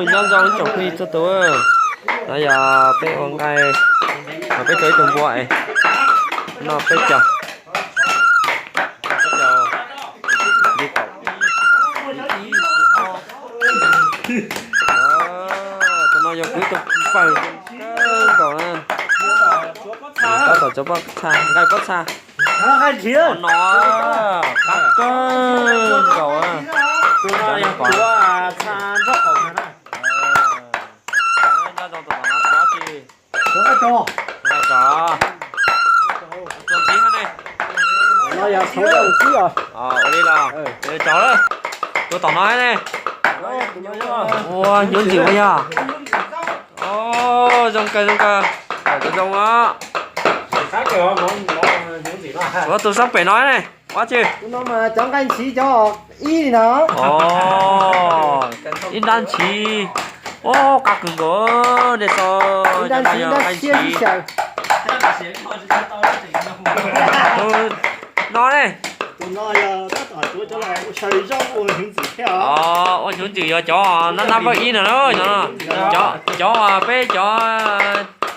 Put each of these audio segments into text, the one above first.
Nyob zoo ib tsoom phooj ywg txhua tus, no yog peb ua nqaij, peb tua ib tug npua es noj peb caug. Tus no yog kuv ib tug pawg kawg nkaus na. Tab tom tsuav pob txha, nqaij pob txa. No qab kawg nkaus. Ua li los, tus tom no ne. Ua hnyuv ntxwm ua yog. Zoo kawg, zoo kawg. Zoo os. Ua tus sab pem no ne. Ua tsi. Cov nqaij ntxhiv cov ib no. Ib nrab ntxhiv. Ua qab kawg nkaus, nej xav, nqaij ntxhiv. No ne. Ua hnyuv ntxwm yog cov nab nab pab ib no, cov peb cov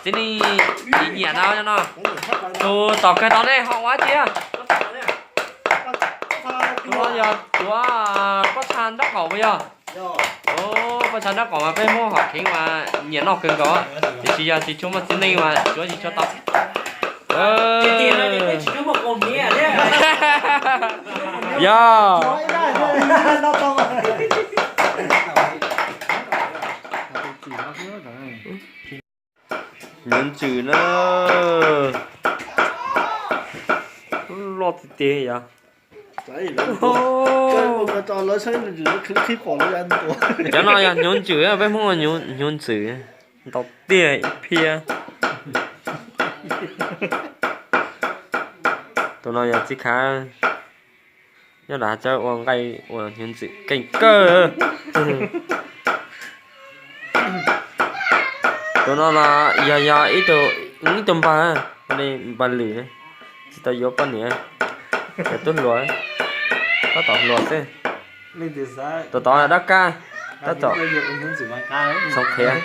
txiv neej nyiam no no. Tus tom kawg no nej ho ua tsi? Tus no yog tuav pob txha nraub qaum puas yog? Pob txha nraub qaum mas peb Hmoob hom kheev mas nyiam noj kawg nkaus, tiam sis yog tsis tshua muaj txiv neej mas tsuav tsis tshua tau. Yog hnyuv ntxwm na. Loj tiag tiag yog. Cov no yog hnyuv ntxwm, peb Hmoob hnyuv ntxwm ntau tiag ib phiab. Tus no yog txiv khav nyob Dab Txawb ua nqaij ua hnyuv ntxwm keej kawg. Tus no los yog yog ib tug, ib tug npawg, ua li npawg lwm, tsis tau yuav poj niam, yog tub hluas, tab tom hluas xwb. Tus tod dab kaj, tab tom txhoov qhiav.